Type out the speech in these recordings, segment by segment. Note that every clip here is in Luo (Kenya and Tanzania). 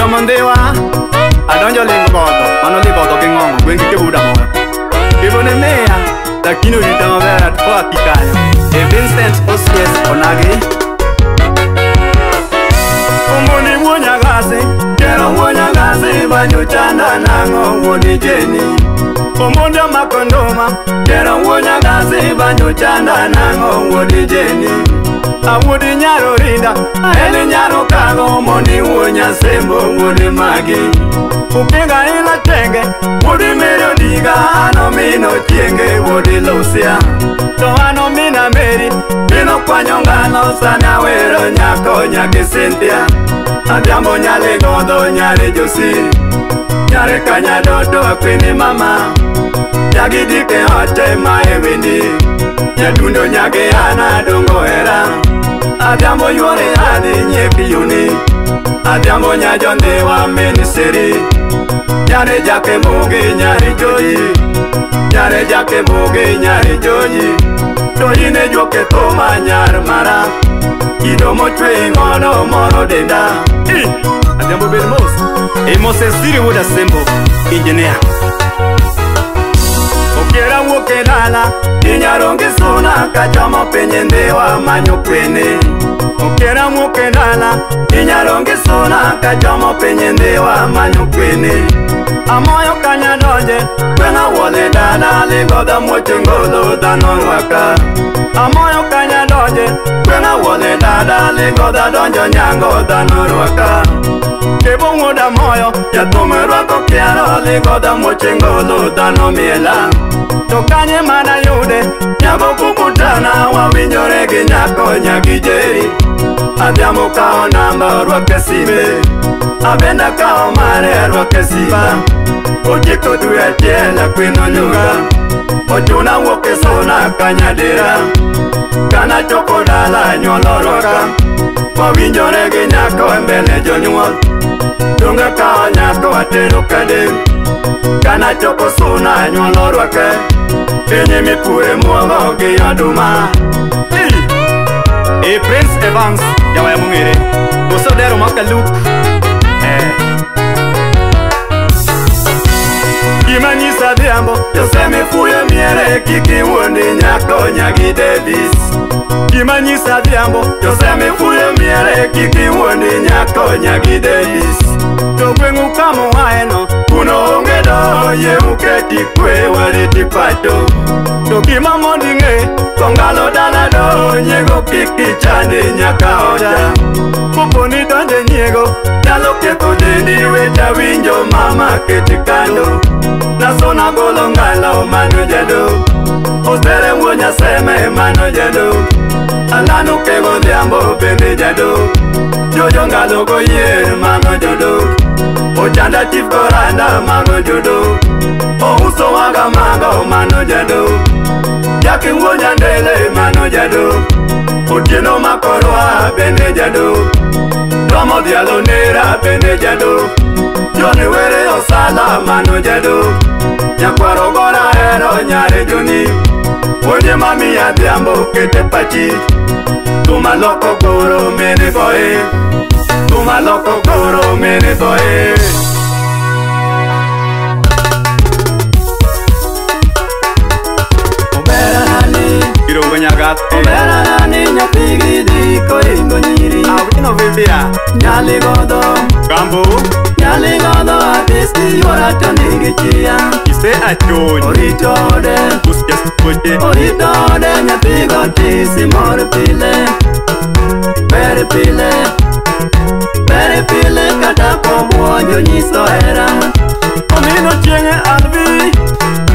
Nyamondewa adonjo lingo godo mano ligodo gi ng'ongo gwengi ke buda moro Kibone meya lakini orita maber atwa kikayo e Vincent Osies onagi Omoni wuonyagase kero wuonyagase banyo chanda nang'o wuoni jeni Omonda makondoma kero wuonyagase banyo chanda nang'o wuoni jeni Awuodi nyaro rinda aeli nyaro kago moni wuonya sembo wuoni magi Ukinga ila tenge wuodi merio diga ano mino chienge wuodi lusia To ano mina meri mino kwanyo ngano sana wero nyako nyaki Cynthia Adhiambo nyale godo nyare Josi Nyare kanya dodo akwini mama Nyagi dike ote mae windi Nyadundo nyage ana dongo era Adhiambo yuore adhi nyieki yuni Adhiambo nyajondewa miniseri Nyare jake mugi nyare joji Nyare jake mugi nyare joji Toyine juoke thuma nyar mara Kido mochwe ing'ono moro denda Adhiambo bed mos E Moses Siri wuod Asembo engineer Okiera wuok e dala Inyarongi suna kachomo piny Ndhiwa manyo kwene Okiera wuok e dala Inyarongi suna kachomo piny Ndhiwa manyo kwene Amoyo kanya donje Gweng'a wuon dala ligodha muoche ngolo dhano rwaka Amoyo kanya donje Gweng'a wuon dala ligodha donjo nyango dhano rwaka Kebo wuod Amoyo jathum rwako kiaro ligodha muoche ngolo dhano miela To kanye mana yude nyago kukutana wawinjore gi nyako nyagi Jeri Adhiambo kawo namba orwake sime Abenda kawo mare arwake simba Otieko dwe achiel akwino nyuga Ochuna wuok e suna kanyadira Kana chopo dala nyuol orwaka Wawinjore gi nyako e mbele jonyuol Donga kawo nyako atero kadem Kana chopo suna nyuol orwake Piny mipure muogo gi oduma E Prince Evans jawaya mong'ere Koso dero makaluk Gima nyisa Adhiambo Josemi fuyo miere kik iwuondi nyako nyagi Davis Gima nyisa Adhiambo Josemi fuyo miere kik iwuondi nyako nyagi Davis To gweng'u kamoaeno kuno onge do yie uketi kwe wariti pacho To gima mondo ing'e kongalo dala do nyiego kik ichandi nyaka ocha Kopo ni donje nyiego nyalo ketho dendi wecha winjo mama keti kando Nasona golo ngalo mano jado Osere wuo Nyaseme mano jado Alano kego Odhiambo bende jado Jojo ngalo goyier mano jodo Ochanda chief koranda mago jodo Ouso waga mago mano jado Jaki wuo Nyandele mano jado Otieno makorwa bende jado Romo dhialo nera bende jado Joni were osala mano jado Nyakwaro gora hero nyare Joni Puonje mami Adhiambo kete pachi Tuma loko goro mene boe Tuma loko goro mene boe Omera nani Iro wenyagat Omera nani nyathigi dhi koringo nyiri Awino vivia Nyali godho Kambo Nyali godho atisti yuora to nigi chia Ise achony Orito ode Usias poche Orito ode nyathigo tisi mor pile Ber pile Ber pile kata kobuonjo nyiso hera Omino chieng'e alvi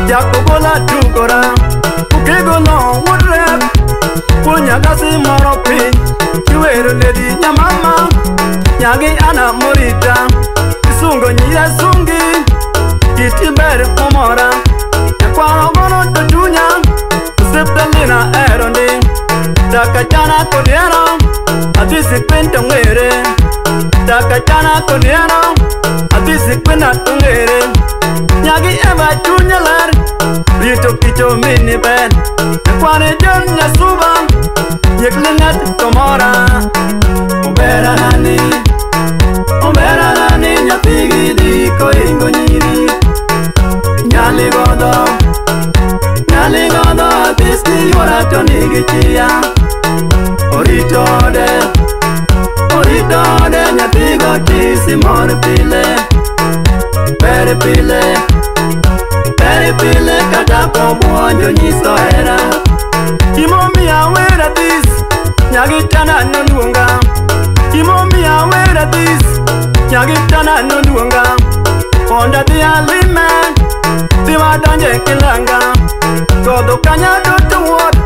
Jakogola tugora Ukigolo wuod rep Puonyagasi moro piny Iwero ledi nyamama Nyagi ana morita Isungo nyiya sungi Kiti ber omora Nyakwaro gono to chunya Osiptalina ero ndi Takachana kodiero Adhisi kwin to ng'ere Takachana kodiero Adhisi kwina to ng'ere Nyagi ema chunye ler Rito kicho mini ber Nyakware John Nyasuba Nyek to mora Omera nani Omera nani nyathigi dhi koingo nyiri. Nyali godho atisti yuora to nigi chia. Orito ode nyathigo tisi mor pile. Ber pile, ber pile kata kobuonjo nyiso hera. Gimomiyo awero this, nyagitana noluonga. Gimomiyo awero this, nyagitana noluonga. Mondo adhi alime, dhi wadonje kilanga. Godho kanya duto wuot,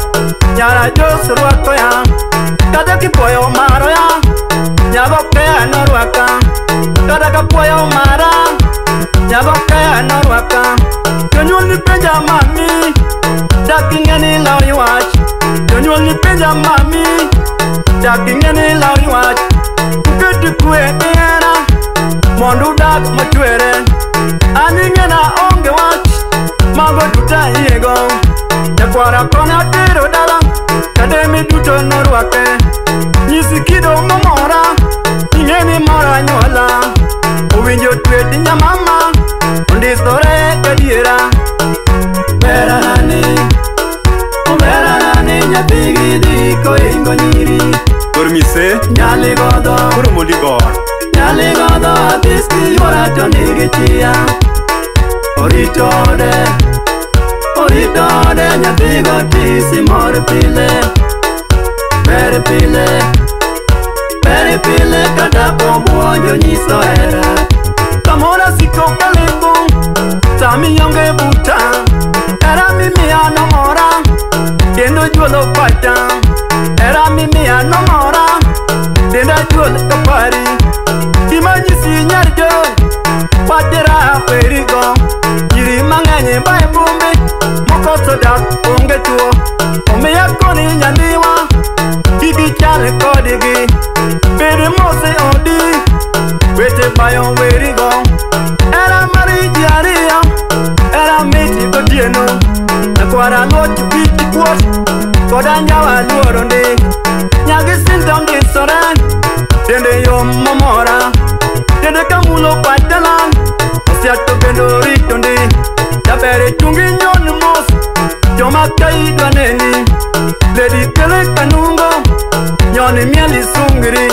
nyara Jos rwako ya. Kata kipuoyo maro ya, nyabokeya norwaka. Kata kapuoyo mara, nyabokeya norwaka. Jonyuol ni penja mami, dak ing'e ni law ywach. Jonyuol ni penja mami, dak ing'e ni law ywach. Uket kwe e hera, mondo udag mochwere. An ing'e na onge wach, mago duto ayiego. Nyakwara konya tero dala, kademi duto norwake. Nyisi kido momora, ing'e ni mora anyuola. Owinjo twet nyamama, ondisore gadiera. Omerani, omerani nyathigi dhi koingo nyiri. Kor mise, Nyali godho, koro mondi gor. nyali godho atisti yuora to nigi chia. Orito ode nyathigo tisi mor pile. Ber pile, ber pile kata kobuonjo nyiso hera. Samoro asiko kaleko, sami onge buta. Hera mimiya nomora, kendo juolo pacha. Hera mimiya nomora, denda juol kapari. Gima nyisi nyar jo, wachra werigo. Nyiri mang'eny bae bombe, mokoso dak onge tuo. Omiya koni nyathiwa, kik ichal kodgi. Bed mos e odi, weche bayo werigo. Hera mar ji ariyo, hera mit gotieno. Nyakwara loch wich kuot, koda njawa luoro ndi. Nyagi sinto ndisore, dende yom momora. Dende kamulo pacha lal, osiato kendo rito ndi. Jaber chungi nyon mos, joma kai dwa neni. Lady kele kanungo, nyoni mieli sungri.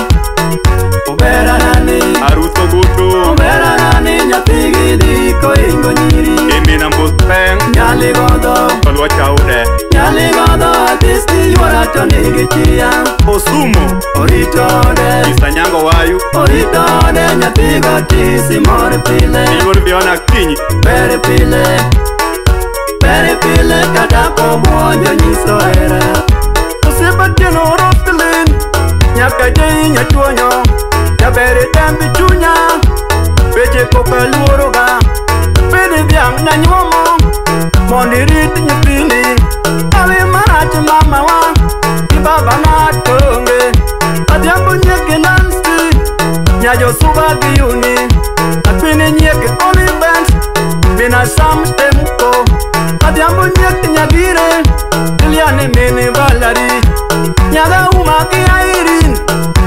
Omerani, Aruso gutu, omerani nyathigi dhi koingo nyiri. Emina mbos peng, Nyali godho, kolwa chaude. nyali godho atisti yuora to nigi chia. Osumo, Orito ode, Mr. Nyango wayu, orito ode nyathigo tisi mor pile. Iluor Biona Kinyi. Ber pile, ber pile kata kobuonjo nyiso hera. Osiepa Tieno Roselyn, nyaka jei nyachuonyo. Jaber e tembe chunya, weche pok aluoroga. Bed dhiang' nanyuomo, mondo irit nyithindi. Hawi marach mamawa, gi babana to onge. Adhiambo nyieke Nancy, nyajosuba gi Uni. Akwini nyieke Olivent, mina Sam Temko. Adhiambo nyieke Nyagire, Lilian mini Valerie. Nyaga Uma gi Irene,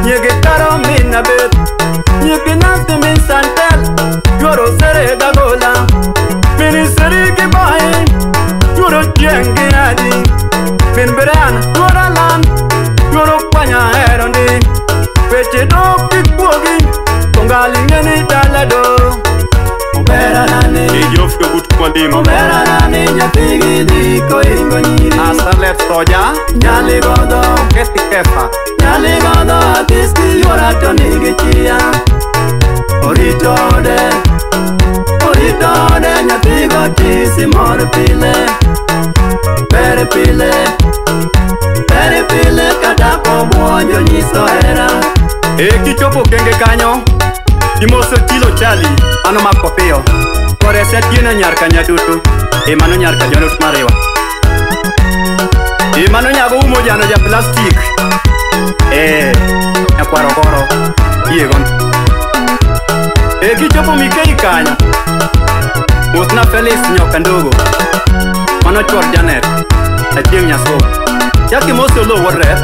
nyieke Karo min Abeth. Nyieke Nancy min Santel, yuoro Sere Gagola. Mini Seri gi Boy, yuoro Chieng' gi Adi. Min Brian, yuoro Alan, yuoro Kwanya hero ndi. Weche dok kik buogi, kongali ng'e ni dala do. Omerani, Ijofko but kwalimo. omerani nyathigi dhi koingo nyiri. Asalet soja, Nyali godho, kesi kefa. nyali godho atisti yuora to nigi chia. Orito ode nyathigo tisi mor pile. Ber pile, ber pile kata kobuonjo nyiso hera. E kichopo kenge kanyo, imoso Tilo Chali, mano mako piyo. Korese Atieno nyar Kanyadutu, e mano nyar Kanyadutu mariwa. E mano nyago umo jano ja plastik. E nyakwaro goro, yie gon. E kichopo Mikei kanyo, mosna Felix nyoka ndogo, mano chuor Janet, Achieng' Nyaso. Chak imose Oloo wuod Rep,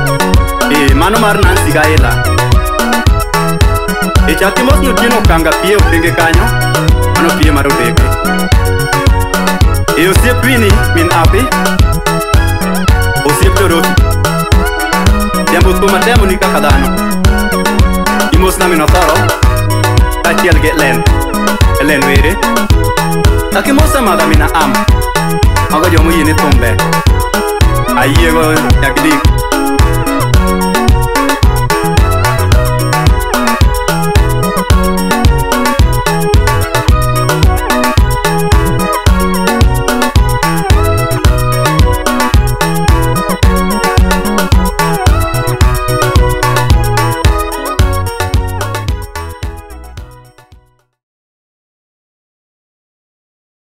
e mano mar Nancy Gaila. E chak imos ni Otieno Okanga pie openge kanyo, mano pie mar odeke. E osiep Winnie min Api, osiep Dorothy. Jambo thum atemo ni kaka dhano. Imosna min Othoro, kaachiel gi Ellen, Ellen Were. Akimosa madha mina am, mago joma oyie ni thum ber. Ayiego nyaka dik.